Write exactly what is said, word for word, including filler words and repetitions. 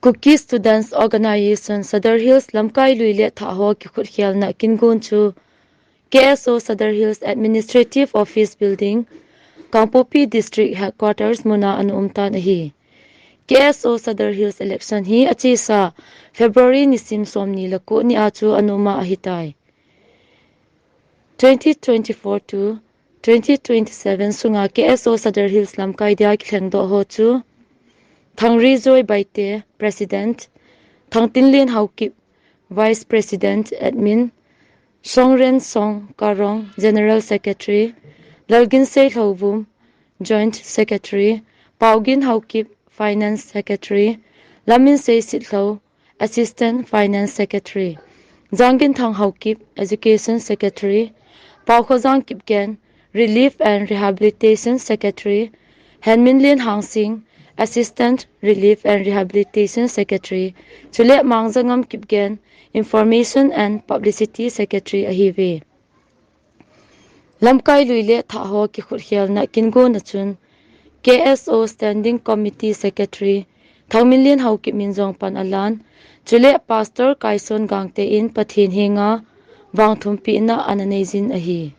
Kuki Students Organisation Sadar Hills lamkai lui le thah ho kikhut khelna kingon chu K S O Sadar Hills Administrative Office Building, Kangpokpi District Headquarters muna ana um tan ahi. K S O Sadar Hills election hi achesa February nisim somni le ko ni a chu ana um a ahitai. Twenty twenty-four to twenty twenty-seven sunga K S O Sadar Hills lamkai dia kilhengdoh ho chu Thangrijoi Baite, President, Thangtinlen Haokip, Vice President, Admin, Songren Song Karong, General Secretary, Lalginsei Lhouvum, Joint Secretary, Paogin Haokip, Finance Secretary, Laminsei Sitlhou, Assistant Finance Secretary, Jangginthang Haokip, Education Secretary, Paokhojang Kipgen, Relief and Rehabilitation Secretary, Henminlen Hangsing, Assistant Relief and Rehabilitation Secretary, chule Mangjangam Kipgen, Information and Publicity Secretary ahiuve. Lamkai lui le thah ho kikhut khelna kingonna chun K S O Standing Committee Secretary Thangminlen Haokip min jong pan alan, chule Pastor Kaison Gangte in Pathen henga vangthumpehna ana neijin ahi.